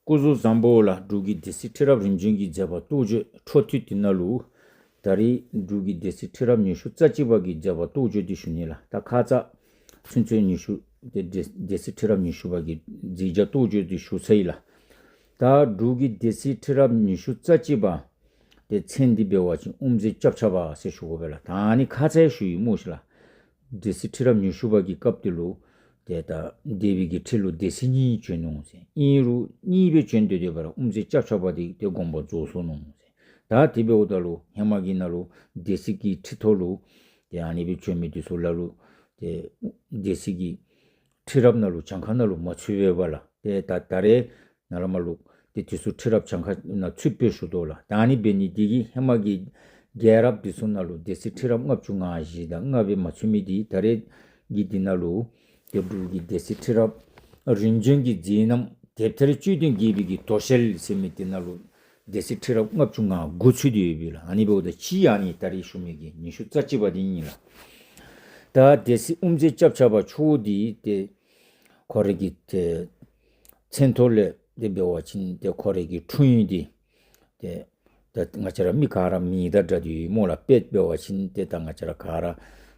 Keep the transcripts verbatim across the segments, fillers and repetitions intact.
སྐུ་གཟུགས་བཟང་པོ་ལགས། འབྲུག་གི་སྡེ་སྲིད་ཁྲི་རབས་རིམ་བྱོན་གྱི་མཛད་པ་རྟོགས་བརྗོད་འཕྲོ་མཐུད་དེ་ནང་ལུ་ད་རེས་འབྲུག་གི་སྡེ་སྲིད་ཁྲི་རབས་ཉི་ཤུ་རྩ་གཅིག་པ་གི་མཛད་པ་རྟོགས་བརྗོད་འདི་ཞུ་ནི་ལགས། ད་ཁ་ཙ་ཚུན་ཚོད་ཉི་ཤུ་སྡེ་སྡེ་སྲིད་ཁྲི་རབས་ཉི་ཤུ་པ་གི་མཛད་བྱ་རྟོགས་བརྗོད་འདི་ཞུ་ཚར་ཡི་ལགས། ད་འབྲུག་གི་སྡེ་སྲིད་ཁྲི་རབས་ཉི་ཤུ་རྩ་གཅིག་པ་ཏེ་མཚན་འདི་འབད་བ་ཅིན་དབུ་མཛད་སྐྱབས་ཆ་པ་ཟེར་ཞུ་དགོ་པས་ལགས། ད་ཨ་ནི་ཁ་ཙ་ཞུ་ཡི་སྨོ་ཤིག་ལགས། སྡེ་སྲིད་ཁྲི་རབས་ཉི་ཤུ་པ་གི་སྐབས་དེ་ལུ་ཏེ་ད་སྡེ་པའི་གི་ཁྲི་ལུ་སྡེ་སྲིད་གཉིས་བྱོན་ནུག་ཟེར། ཨིན་རུང་གཉིས་སྦེ་བྱོན་ཏེ་སྡོད་པ་ར་དབུ་མཛད་སྐྱབས་ཆ་པ་འདི་ཏེ་དགོངས་པ་རྫོགས་སོ་ནུག་ཟེར། ད་དེ་འབདཝ་ད་ལུ་ཧེ་མ་གི་ནང་ལུ་སྡེ་སྲིད་ཀྱི་ཁྲི་ཐོག་ལུ་ཏེ་ཨ་ནི་སྦེ་བྱོན་མི་འདི་ཚུ་ལ་ལུ་ཏེ་སྡེ་སྲིད་ཀྱི་ཁྲི་རབས་ནང་ལུ་གྱངས་ཁ་ནང་ལུ་མ་ཚུད་པས་པ་ལགས། ཏེ་ད་ད་རེས་ནཱ་ལས་མར་ལུ་ཏེ་དེ་ཚུ་ཁྲི་རབས་གྱངས་ཁ་ནང་ཚུད་པས་ཞུ་དོ་ལགས། ད་ཨ་ནི་འབད་ནི་འདི་གིས་ཧེ་མ་གི་རྒྱལ་རབས་འདི་ཚུ་ནང་ལུ་སྡེ་སྲིད་ཁྲི་རབས་ལྔ་བཅུ་ང་བཞི་དང་ལྔ་སྦེ་མ་ཚུད་མི་འདི་ད་རེས་ཀྱི་འདི་ནང་ལུ་ཏེ་འབྲུག་གི་སྡེ་སྲིད་ཁྲི་རབས་རིམ་བྱོན་གྱི་མཛད་རྣམ་དེབ་ཐེར་དཔྱོད་ལྡན་དགྱེས་པའི་གི་དོ་ཤལ་ཟེར་མི་འདི་ནང་ལུ་སྡེ་སྲིད་ཁྲི་རབས་ལྔ་བཅུ་ང་དགུ་ཚུད་དེ་ཡོད་པས་ལགས། ཨ་ནི་འབདཝ་ད་གཅིག་ཨ་ནི་ད་རེས་ཞུ་མི་གི་ཉི་ཤུ་རྩ་གཅིག་པ་འདི་ཨིན་ལགས། ད་སྡེ་སྲིད་དབུ་མཛད་སྐྱབས་ཆ་པ་མཆོག་འདི་ཏེ་ཁོ་རའི་གི་ཏེ་མཚན་ཐོག་ལས་ཏེ་འབད་བ་ཅིན་ཏེ་ཁོ་རའི་གི་འཁྲུངས་ཡུལ་འདི་ཏེ་ད་ང་བཅས་ར་མི་ག་ར་མིང་དང་སྦྲགས་ཏེ་ཡོད་སྨོ་ལགས། དཔེ་འབད་བ་ཅིན་ཏེ་ད་ང་བཅས་ར་ག་ར་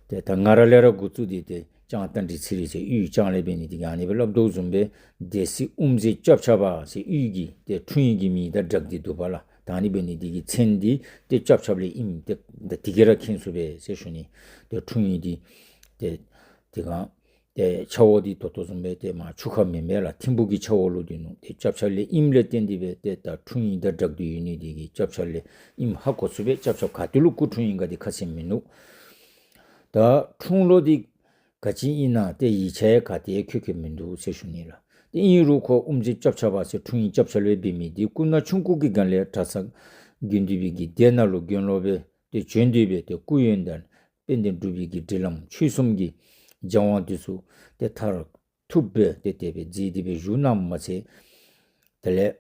ཏེ་ད་ང་ར་ལས་ར་འགོ་བཙུགས་ཏེ་ཏེ་ལྕང་རྟ་མགྲིན་ཚེ་རིང་ཟེར་གཡུས་ལྕང་ལས་འབད་ནི་འདི་གིས་ཨ་ནི་སྦེ་སླབ་དོ་བཟུམ་སྦེ་སྡེ་སྲིད་དབུ་མཛད་སྐྱབས་ཆ་པ་ཟེར་གཡུས་ཀྱི་ཏེ་འཁྲུངས་ཡུལ་གྱི་མིང་དང་སྦྲགས་ཏེ་འདུག་པ་ལགས། ད་ཨ་ནི་འབད་ནི་འདི་གིས་མཚན་འདི་ཏེ་སྐྱབས་ཆ་པ་ལས་ཨིནམ་ཏེ་ད་དེ་གིས་ར་མཁྱེན་ཚུགས་པས་ཟེར་ཞུ་ནི། ཏེ་འཁྲུངས་ཡུལ་འདི་ཏེ་དེ་སྒང་ཏེ་ཆ་འོག་འདི་ད་ལྟོ་བཟུམ་སྦེ་ཏེ་མར་ཆུ་ཁ་མེན་པས་ལགས། ཐིམ་ཕུག་གི་ཆ་འོག་ལུ་སྡོད་ནུག། ཏེ་སྐྱབས་ཆ་ལས་ཨིནམ་ལས་བརྟེན་ཏེ་སྦེ་ཏེ་ད་འཁྲུངས་ཡུལ་དང་སྦྲགས་ཏེ་ཡོད་ནི་འདི་གིས་སྐྱབས་ཆ་ལས་ཨིནམ་ཧ་གོ་ཚུགས་པས། སྐྱབས་ཆ་ག་ཏེ་ལུ་སྐུ་འཁྲུངས་ཡི་ག་འདི་ཁ་གསལ་མིན་ནུག། ད་འཁྲུངས་ལོ་འདི་ག་ཅི་ཨིན་ན་ཏེ་ཡིག་ཆ་ཡང་ག་ཏེ་ཡང་འཁོད་འཁོད་མིན་འདུག་ཟེར་ཞུ་ནི་ལགས། ཏེ་ཨིན་རུང་ཁོ་དབུ་མཛད་སྐྱབས་ཆ་པ་ཟེར་འཁྲུངས་ཡུལ་སྐྱབས་ཆ་ལུ་འབད་མི་འདི་སྐུ་ན་ཆུང་ཀུ་གི་སྒང་ལས་གྲྭ་ཚང་དགེ་འདུན་པའི་གི་སྡེ་ནང་ལུ་དགེ་སློང་སྦེ་ཏེ་བྱོན་ཏེ་སྦེ་ཏེ་སྐུ་ཡོན་དང་དཔལ་ལྡན་འབྲུག་པའི་གི་སྒྲིག་ལམ་ཆོས་གསུམ་གྱི་སྦྱང་བ་འདི་ཚུ་ཏེ་མཐར་ཐུག་སྦེ་ཏེ་དེ་སྦེ་མཛད་དེ་སྦེ་བཞུགས་གནངམ་མ་ཚད་དེ་ལས་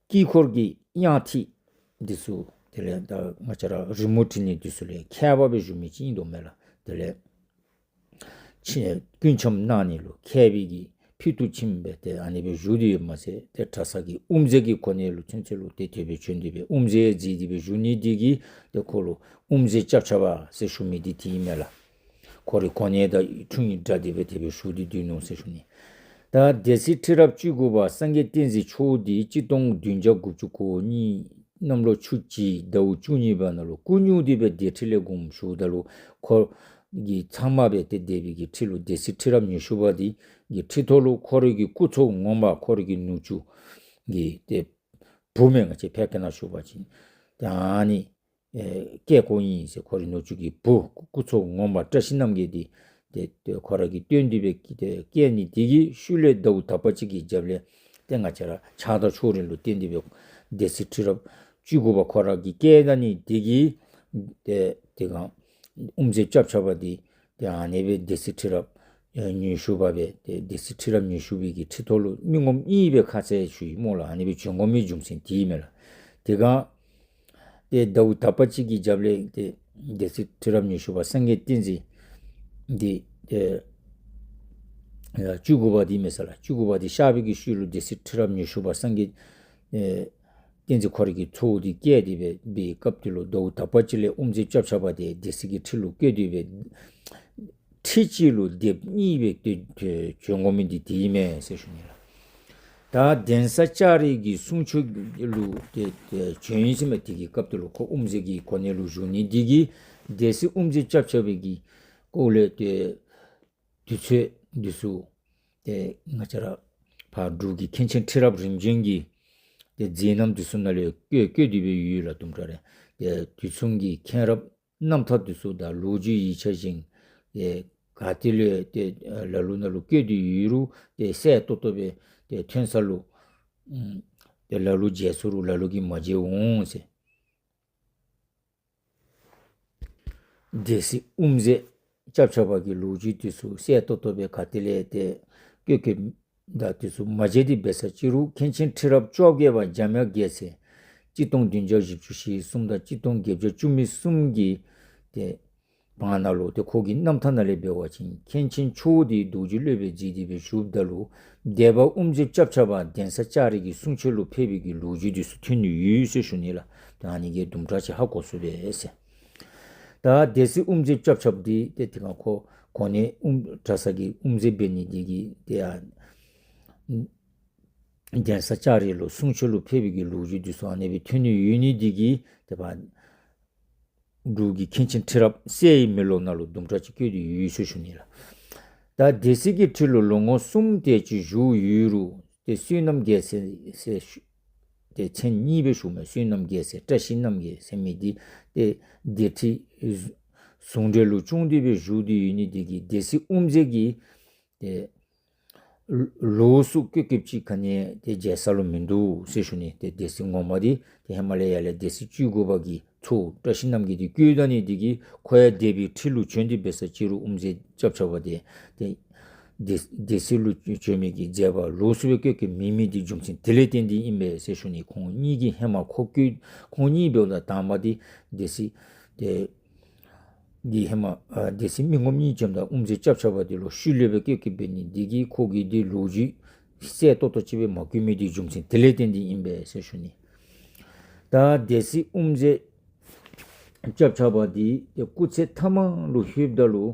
དཀྱིལ་འཁོར་གྱི་དབྱངས་ཐིག་འདི་ཚུ་དེ་ལས་ད་ང་བཅས་ར་རི་མོ་བྲི་ནི་འདི་ཚུ་ལས་མཁས་པ་སྦེ་བཞུགས་མི་ཅིག་ཨིན་དོ་མས་ལགས། དེ་ལས་ཆེ་སྐུ་མཆོད་གནང་ནི་ལུ་མཁས་པའི་གི་ཕུལ་དུ་ཕྱིནམ་སྦེ་ཏེ་ཨ་ནི་སྦེ་བཞུགས་ཏེ་ཡོདཔ་མ་ཚད་ཏེ་གྲྭ་ཚང་གི་དབུ་མཛད་ཀྱི་གོ་གནས་ལུ་ཚུན་ཚོད་ལུ་ཏེ་དེ་སྦེ་བྱོན་ཏེ་སྦེ་དབུ་མཛད་མཛད་དེ་སྦེ་བཞུགས་ནི་འདི་གིས་ཏེ་ཁོ་ལུ་དབུ་མཛད་སྐྱབས་ཆ་པ་ཟེར་ཞུ་མི་འདི་དེ་ཨིན་མས་ལགས། ཁོ་རའི་གོ་གནས་དང་འཁྲུངས་ཡུལ་སྦྲགས་ཏེ་སྦེ་དེ་སྦེ་བཞུགས་ཏེ་སྡོད་ནུག་ཟེར་ཞུ་ནི། ད་སྡེ་སྲིད་ཁྲི་རབས་བཅུ་དགུ་པ་སངས་རྒྱས་བསྟན་འཛིན་མཆོག་འདི་གཅིག་སྟོང་བདུན་བརྒྱ་དགུ་བཅུ་གོ་གཉིས་གནམ་ལོ་ཆུ་བྱི་ཟླཝ་བཅུ་གཉིས་པ་ནང་ལུ་སྐུ་སྙུང་སྟེ་སྦེ་སྡེ་ཁྲི་ལས་དགོངསམ་ཞུཝ་ད་ལུ་ཁོ་གིས་ཚབ་མ་སྦེ་ཏེ་སྡེ་པའི་གི་ཁྲི་ལུ་སྡེ་སྲིད་ཁྲི་རབས་ཉི་ཤུ་པ་འདི་གི་ཁྲི་ཐོག་ལུ་ཁོ་རའི་གི་སྐུ་ཚ་ངོ་མ་ཁོ་རའི་གི་ནུ་གཅུང་གི་ཏེ་བུ་མས། ང་བཅས་ཕལ་སྐད་ནང་ཞུ་བ་ཅིན་ཏེ་ཨ་ནི་ཨེ་བཀལ་དགོ་ཨིན་ཟེར་ཁོ་རའི་ནུ་གཅུང་གི་བུ་སྐུ་ཚ་ངོ་མ་བཀྲ་ཤིས་རྣམ་རྒྱལ་འདི་ཏེ་ཏེ་ཁོ་ར་གིས་བཏོན་ཏེ་སྦེ་ཏེ་བཀལ་ནི་འདི་གིས་ཤུལ་ལས་ཟླཝ་དག་པ་ཅིག་གི་རྒྱབ་ལས་ཏེ་ང་བཅས་ར་ཕྱག་དང་ཕྱོགས་རིས་ལུ་བརྟེན་ཏེ་སྦེ་སྡེ་སྲིད་ཁྲི་རབས་བཅུ་དགུ་པ་ཁོ་ར་གིས་བཀལ་ད་ནི་འདི་གིས་ཏེ་དེ་སྒང་དབུ་མཛད་སྐྱབས་ཆ་པ་འདི་ཏེ་ཨ་ནི་སྦེ་སྡེ་སྲིད་ཁྲི་རབས་ཨེ་ཉི་ཤུ་པ་སྦེ་ཏེ་སྡེ་སྲིད་ཁྲི་རབས་ཉི་ཤུ་པའི་གི་ཁྲི་ཐོག་ལུ་མི་ངོམ་ཨིན་པའི་ཁ་གསལ་ཞུ་ཡི་སྨོ་ལགས། ཨ་ནི་སྦེ་བྱོན་དགོ་མི་རྒྱུ་མཚན་འདི་ཨིན་མས་ལགས། དེ་སྒང་ཏེ་ཟླཝ་དག་པ་ཅིག་གི་རྒྱབ་ལས་ཏེ་སྡེ་སྲིད་ཁྲི་རབས་ཉི་ཤུ་པ་སངས་རྒྱས་བསྟན་འཛིན་འདི་ཏེ་ཨེ་བཅུ་དགུ་པ་འདི་མེན་ས་ལགས། བཅུ་དགུ་པ་འདི་གཤགས་པའི་གི་ཤུལ་ལུ་སྡེ་སྲིད་ཁྲི་རབས་ཉི་ཤུ་པ་སངས་རྒྱས་ཨེ་བསྟན་འཛིན་ཁོ་རའི་གི་ཚ་བོ་འདི་བཀལ་ཏེ་སྦེ་འབད་བའི་སྐབས་དེ་ལུ་ཟླཝ་དག་པ་ཅིག་ལས་དབུ་མཛད་སྐྱབས་ཆ་པ་འདི་སྡེ་སྲིད་ཀྱི་ཁྲི་ལུ་བསྐོས་ཏེ་སྦེ་ཁྲི་གཅིག་ལུ་སྡེ་པ་གཉིས་སྦེ་ཏེ་ཏེ་བྱོན་དགོ་མི་འདི་དེ་ཨིན་མས་ཟེར་ཞུ་ནི་ལགས། ད་གདན་ས་ལྕགས་རི་གི་གསུང་ཆོས་ལུ་ཏེ་ཏེ་བྱོན་ཡི་ཟེར་མས། དེ་གི་སྐབས་དེ་ལུ་ཁོ་དབུ་མཛད་ཀྱི་གོ་གནས་ལུ་བཞུགས་ནི་འདི་གིས་སྡེ་སྲིད་དབུ་མཛད་སྐྱབས་ཆ་པའི་གི་སྐོར་ལས་ཏེ་དུས་ཚོད་འདི་ཚུ་ཏེ་ང་བཅས་ར་ཕར་འབྲུག་གི་མཁན་ཆེན་ཁྲི་རབས་རིམ་བྱོན་གྱི་ཏེ་མཛད་རྣམ་འདི་ཚུ་ནང་ལས་བཀོད་བཀོད་དེ་སྦེ་ཡོད་ལགས། དུམ་གྲ་རེ་ཏེ་དུས་མཚུངས་ཀྱི་མཁན་རབས་རྣམ་ཐར་འདི་ཚུ་དང་ལོ་རྒྱུས་ཡིག་ཆ་བཞེངས་ཏེ་ག་ཏེ་ལས་ཏེ་ལ་ལུ་ནང་ལུ་བཀོད་དེ་ཡོད་རུང་ཏེ་གསལ་ཏོག་ཏོ་སྦེ་ཏེ་ཐོན་ས་ལུ་ཨུམ་ཏེ་ལ་ལུ་མཇལ་ཚུགས་རུང་ལ་ལུ་གིས་མ་མཇལ་འོང་ཟེར། སྡེ་སྲིད་དབུ་མཛད་སྐྱབས་ཆ་པ་གི་ལོ་རྒྱུས་འདི་ཚུ་གསལ་ཏོག་ཏོ་སྦེ་ག་ཏེ་ལས་ཏེ་བཀོད་བཀོདཔ་དང་འདི་ཚུ་མ་མཇལ་ཏེ་འབད་ས་ཅིག་རུང་མཁན་ཆེན་ཁྲི་རབས་བཅོ་བརྒྱད་པ་འཇམ་དབྱངས་རྒྱལ་མཚན་གཅིག་སྟོང་བདུན་བརྒྱ་བཞི་བཅུ་ཞེ་གསུམ་དང་གཅིག་སྟོང་བརྒྱད་བརྒྱ་བཅུ་མེད་གསུམ་གྱི་ཏེ་ བར་ན་ལུ་ཏེ་ཁོ་གི་རྣམ་ཐར་ནང་ལས་འབད་བ་ཅིན་མཁན་ཆེན་མཆོག་འདི་རྡོ་རྗེ་སློབ་དཔོན་མཛད་དེ་སྦེ་བཞུགསཔ་ད་ལུ་སྡེ་པ་དབུ་མཛད་སྐྱབས་ཆ་པ་གདན་ས་ལྕགས་རི་གི་གསུང་ཆོས་ལུ་ཕེབས་པའི་གི་ལོ་རྒྱུས་འདི་ཚུ་ཐོན་ནི་ཡོད་ཟེར་ཞུ་ནི་ལགས། ཏེ་ཨ་ནི་གིས་དུམ་གྲ་ཅིག་ཧ་གོ་ཚུགས་པས་ཟེར། ད་སྡེ་སྲིད་དབུ་མཛད་སྐྱབས་ཆ་པ་འདི་ཏེ་དེ་སྒང་ཁོ་གོ་གནས་དབུ་གྲྭ་ཚང་གི་དབུ་མཛད་འབད་ནི་འདི་གིས་ཏེ་ཡར་གདན་ས་ལྕགས་རི་ལུ་གསུང་ཆོས་ལུ་ཕེབས་པའི་གི་ལོ་རྒྱུས་འདི་ཚུ་ཨ་ནི་སྦེ་ཐོན་ནི་ཡོད་ནི་འདི་གིས་ཏེ་ཕར་འབྲུག་གི་མཁན་ཆེན་ཁྲི་རབས་གསལ་བའི་མེ་ལོང་ནང་ལུ་དུམ་གྲ་ཅིག་བཀོད་དེ་ཡོད་ཟེར་ཞུ་ནི་ལགས། ད་སྡེ་སྲིད་ཀྱི་ཁྲི་ལུ་ལོ་ངོ་གསུམ་དེ་ཅིག་བཞུགས་ཡོད་རུང་ཏེ་བསོད་ནམས་རྒྱལ་མཚན་ཟེར་ཞུ་ཏེ་མཚན་གཉིས་སྦེ་ཞུཝ་མས། བསོད་ནམས་རྒྱལ་མཚན་བཀྲ་ཤིས་རྣམ་རྒྱལ་ཟེར་མི་འདི་ཏེ་སྡེ་ཁྲི་ཟུང་འབྲེལ་ལུ་བསྐྱངས་ཏེ་སྦེ་བཞུགས་ཏེ་ཡོད་ནི་འདི་གིས་སྡེ་སྲིད་དབུ་མཛད་ཀྱི་ཏེ་ལོགས་སུ་བཀོད་བཀོདཔ་ཅིག་ག་ནི་ཡང་ཏེ་མཇལ་ས་ལུ་མིན་འདུག་ཟེར་ཞུ་ནི། ཏེ་སྡེ་སྲིད་ངོ་མ་འདི་ཏེ་ཧེ་མ་ལས་ཡར་ལས་སྡེ་སྲིད་བཅུ་དགུ་པ་གི་ཚའོ་བཀྲ་ཤིས་རྣམ་རྒྱལ་འདི་བཀོད་ད་ནི་འདི་གིས་ཁོ་ཡང་སྡེ་པའི་ཁྲི་ལུ་བྱོན་ཏེ་འབད་ས་ཅིག་རུང་དབུ་མཛད་སྐྱབས་ཆ་པ་འདི་ཏེ་སྡེ་སྡེ་སྲིད་ལུ་བྱོན་མི་གི་མཛད་པ་ལོགས་སུ་སྦེ་བཀོད་བཀོདཔ་མེད་མི་འདི་རྒྱུ་མཚན་དེ་ལས་བརྟེན་ཏེ་ཨིན་པས་ཟེར་ཞུ་ནི། ཁོང་གཉིས་ཀྱིས་ཧེ་མ་ཁོ་བཀོད་ཁོང་གཉིས་འབདཝ་ད་དང་པ་འདི་སྡེ་སྲིད་ཏེ་འདི་ཧེ་མ་ཨ་སྡེ་སྲིད་མི་ངོམ་གཉིས་བྱོནམ་ད་དབུ་མཛད་སྐྱབས་ཆ་པ་འདི་ལུ་ཤུལ་ལས་སྦེ་བཀོད་བཀོདཔ་འབད་ནི་འདི་གིས་ཁོ་གིས་འདི་ལོ་རྒྱུས་གསལ་ཏོག་ཏོ་ཅིག་སྦེ་མ་བཀོད་མི་འདི་རྒྱུ་མཚན་དེ་ལས་བརྟེན་ཏེ་ཨིན་པས་ཟེར་ཞུ་ནི། ད་སྡེ་སྲིད་དབུ་མཛད་སྐྱབས་ཆ་པ་འདི་ཏེ་སྐུ་ཚེ་ཐ་མ་ལུ་ལྷོདཔ་ད་ལུ་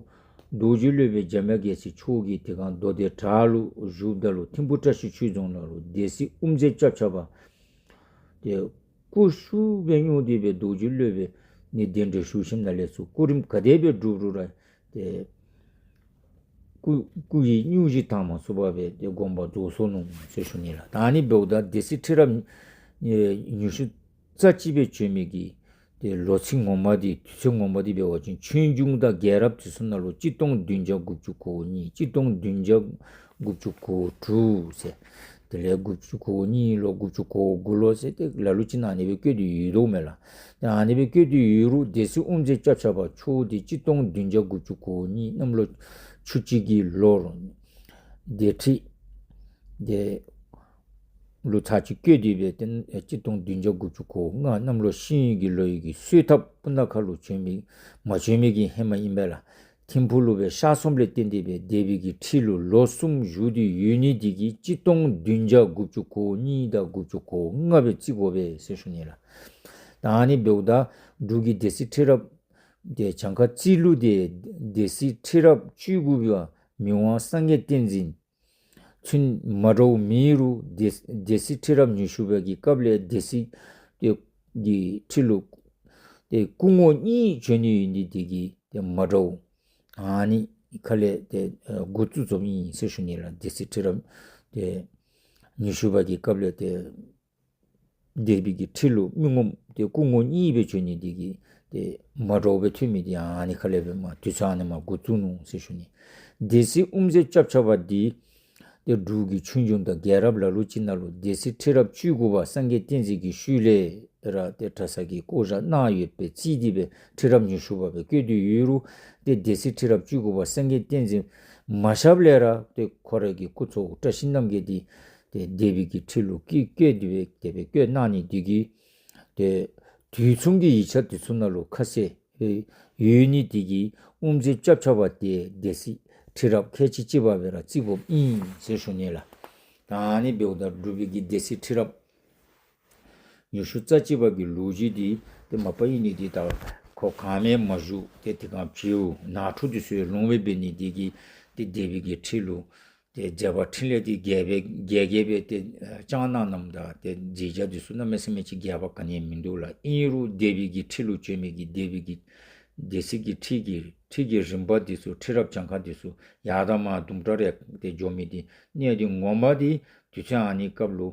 རྡོ་རྗེ་སློབ་དཔོན་འཇམ་དབྱངས་རྒྱལ་མཚན་མཆོག་གིས་དེ་སྒང་མདོ་སྡེ་བྲག་ལུ་བཞུགསཔ་ད་ལུ་ཐིམ་ཕུ་བཀྲ་ཤིས་ཆོས་རྫོང་ནང་ལུ་སྡེ་སྲིད་དབུ་མཛད་སྐྱབས་ཆ་པ་ཏེ་སྐུ་ཤུགས་སྦེ་བསྙུང་སྟེ་སྦེ་རྡོ་རྗེ་སློབ་དཔོན་ནི་གདན་འདྲེན་ཞུ་ཞིནམ་ལས་ཚུར་སྐུ་རིམ་ག་དེ་སྦེ་སྒྲུབ་རུང་ར་ཏེ་སྐུ་སྐུ་ཡི་སྙུང་གཞི་དྭངས་མ་ཚུགས་པར་སྦེ་ཏེ་དགོངས་པ་རྫོགས་སོ་ནུག་ཟེར་ཞུ་ནི་ལགས། ད་ཨ་ནི་འབདཝ་ད་སྡེ་སྲིད་ཁྲི་རབས་ཨེ་ཉི་ཤུ་རྩ་གཅིག་སྦེ་བྱོན་མི་གི་ཏེ་ལོ་ཚིགས་ངོ་མ་འདི་དུས་ཚོད་ངོ་མ་འདི་འབད་བ་ཅིན་ཆོས་འབྱུང་དང་རྒྱལ་རབས་འདི་ཚུ་ནང་ལུ་གཅིག་སྟོང་བདུན་བརྒྱ་དགུ་བཅུ་གོ་གཉིས་གཅིག་སྟོང་བདུན་བརྒྱ་དགུ་བཅུ་གོ་དྲུག་ཟེར། དེ་ལས་དགུ་བཅུ་གོ་གཉིས་ལོ་དགུ་བཅུ་གོ་དགུ་ལོ་ཟེར་ཏེ་ལ་ལུ་ཅིག་ནང་ཨ་ནི་སྦེ་བཀོད་དེ་ཡོད་དོ་མས་ལགས། ཏེ་ཨ་ནི་སྦེ་བཀོད་དེ་ཡོད་རུང་སྡེ་སྲིད་དབུ་མཛད་སྐྱབས་ཆ་པ་མཆོག་འདི་གཅིག་སྟོང་བདུན་བརྒྱ་དགུ་བཅུ་གོ་གཉིས་གནམ་ལོ་ཆུ་བྱི་གི་ལོར་སྡེ་ཁྲི་འདི་ལུ་ཚར་གཅིག་བཀོད་དེ་སྦེ་ཏེ་གཅིག་སྟོང་བདུན་བརྒྱ་དགུ་བཅུ་གོ་ལྔ་གནམ་ལོ་ཤིང་ཡོས་ཀྱི་ལོ་ཡི་གི་སོས་ཐབ་སྤུ་ན་ཁ་ལུ་བྱོན་མི་མ་བྱོན་མི་གི་ཧེ་མ་ཨིན་པས་ལགས། ཐིམ་ཕུ་ལུ་སྦེ་གཤགས་སོངམ་ལས་བརྟེན་ཏེ་སྦེ་སྡེ་པའི་གི་ཁྲི་ལུ་ལོ་གསུམ་བཞུགས་ཏེ་ཡོད་ནི་འདི་གིས་གཅིག་སྟོང་བདུན་བརྒྱ་དགུ་བཅུ་གོ་གཉིས་དང་དགུ་བཅུ་གོ་ལྔ་སྦེ་བརྩི་དགོ་པས་ཟེར་ཞུ་ནི་ལགས། ད་ཨ་ནི་འབདཝ་ད་འབྲུག་གི་སྡེ་སྲིད་ཁྲི་རབས་ཏེ་གྱངས་ཁ་རྩིས་ལུ་ཏེ་སྡེ་སྲིད་ཁྲི་རབས་བཅུ་དགུ་པ་མི་དབང་སངས་རྒྱས་བསྟན་འཛིན་ཚུན་མ་འདྲཝ་མེད་རུང་སྡེ་སྡེ་སྲིད་ཁྲི་རབས་ཉི་ཤུ་པ་གི་སྐབས་ལས་སྡེ་སྲིད་ཏེ་གི་ཁྲི་ལུ་ཏེ་སྐུ་ངོ་གཉིས་བྱོན་ནི་ཡོད་ནི་འདི་གིས་ཏེ་མ་འདྲཝ་ཨ་ནི་ཁ་ལས་ཏེ་ཨ་འགོ་བཙུགས་བཙུགསཔ་ཨིན་ཟེར་ཞུ་ནི་ལགས། སྡེ་སྲིད་ཁྲི་རབས་ཏེ་ཉི་ཤུ་པ་གི་སྐབས་ལས་ཏེ་སྡེ་པའི་གི་ཁྲི་ལུ་མི་ངོམ་ཏེ་སྐུ་ངོ་གཉིས་སྦེ་བྱོན་ནི་འདི་གིས་ཏེ་མ་འདྲཝ་སྦེ་ཐོན་མི་འདི་ཨ་ནི་ཁ་ལས་སྦེ་མ་དུས་ཚོད་ཨ་ནི་མ་འགོ་བཙུགས་ནུག་ཟེར་ཞུ་ནི། སྡེ་སྲིད་དབུ་མཛད་སྐྱབས་ཆ་པ་འདི་ཏེ་འབྲུག་གི་ཆོས་འབྱུང་དང་རྒྱལ་རབས་ལ་ལུ་ཅིག་ནང་ལུ་སྡེ་སྲིད་ཁྲི་རབས་བཅུ་དགུ་པ་སངས་རྒྱས་བསྟན་འཛིན་གྱི་ཤུལ་ལས་ར་ཏེ་གྲྭ་ཚང་གི་བསྐོ་བཞག་གནང་ཡོདཔ་སྦེ་བརྩིས་ཏེ་སྦེ་ཁྲི་རབས་ཉི་ཤུ་པ་སྦེ་བཀོད་དེ་ཡོད་རུང་ཏེ་སྡེ་སྲིད་ཁྲི་རབས་བཅུ་དགུ་པ་སངས་རྒྱས་བསྟན་འཛིན་མ་གཤགསཔ་ལས་ར་ཏེ་ཁོ་རའི་གི་སྐུ་ཚ་བོ་བཀྲ་ཤིས་རྣམ་རྒྱལ་འདི་ཏེ་སྡེ་པའི་གི་ཁྲི་ལུ་བསྐོས་བསྐོས་ཏེ་སྦེ་དེ་སྦེ་བསྐོས་གནང་ནི་འདི་གིས་ཏེ་དུས་མཚུངས་ཀྱི་ཡིག་ཆ་དེ་ཚུ་ནང་ལུ་ཁ་གསལ་ཡོད་ནི་འདི་གིས་དབུ་མཛད་སྐྱབས་ཆ་པ་འདི་སྡེ་སྲིད་ཁྲི་རབས་ཁལ་གཅིག་གཅིག་པ་སྦེ་ར་བརྩི་དགོཔ་ཨིན་ཟེར་ཞུ་ནི་ལགས། ད་ཨ་ནི་འབདཝ་ད་འབྲུག་པའི་གི་སྡེ་སྲིད་ཁྲི་རབས་ཉི་ཤུ་རྩ་གཅིག་པ་གི་ལོ་རྒྱུས་འདི་ཏེ་མ་པ་ཨིན་ནི་འདི་ད་ཁོ་གང་མེད་མ་བཞུགས་ཏེ་དེ་སྒང་བྱེའུ་ནང་འཁྲུག་འདི་ཚུ་ལོང་སྦེ་འབད་ནི་འདི་གིས་ཏེ་སྡེ་པའི་གི་ཁྲི་ལུ་ཏེ་མཛད་པ་འཕྲིན་ལས་འདི་རྒྱས་སྦེ་རྒྱས་རྒྱས་སྦེ་ཏེ་ཨ་བསྐྱངས་གནངམ་ད་ཏེ་མཛད་བྱ་འདི་ཚུ་གནམ་མེད་ས་མེད་ཅིག་རྒྱས་པ་ག་ནི་ཡང་མིན་འདུག་ལགས། ཨིན་རུང་སྡེ་པའི་གི་ཁྲི་ལུ་བྱོན་མི་གི་སྡེ་པའི་གི་སྡེ་སྲིད་ཀྱི་ཁྲི་གི་ཁྲི་གི་རིམ་པ་འདི་ཚུ་ཁྲི་རབས་གྱངས་ཁ་འདི་ཚུ་ཡར་དང་མར་དུམ་གྲ་རེ་ཏེ་འགྱོ་མི་འདི་གནད་འདི་ངོ་མ་འདི་དུས་ཚོད་ཨ་ནི་སྐབས་ལུ་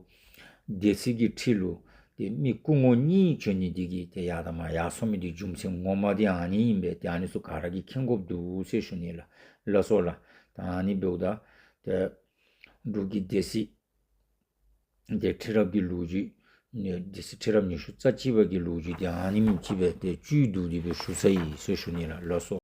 སྡེ་སྲིད་ཀྱི་ཁྲི་ལུ་ཏེ་མི་སྐུ་ངོ་གཉིས་བྱོན་ནི་འདི་གིས་ཏེ་ཡར་དང་མར་ཡར་སོང་མི་འདི་རྒྱུ་མཚན་ངོ་མ་འདི་ཨ་ནི་ཨིན་པས། ཏེ་ཨ་ནི་ཚུ་ག་ར་གིས་མཁྱེན་དགོཔ་འདུག་ཟེར་ཞུ་ནི་ལགས། ལགས་སོ་ལགས། ད་ཨ་ནི་འབདཝ་ད་ཏེ་འབྲུག་གི་སྡེ་སྲིད་ཏེ་ཁྲི་རབས་ཀྱི་ལོ་རྒྱུས་ནི་སྡེ་སྲིད་ཁྲི་རབས་ཉི་ཤུ་རྩ་གཅིག་པ་གི་ལོ་རྒྱུས་འདི་ཨ་ནི་ཨིནམ་ཅིག་སྦེ་ཏེ་བཅུད་བསྡུ་སྟེ་སྦེ་ཞུ་ཚར་ཡི་ཟེར་ཞུ་ནི་ལགས། ལགས་སོ།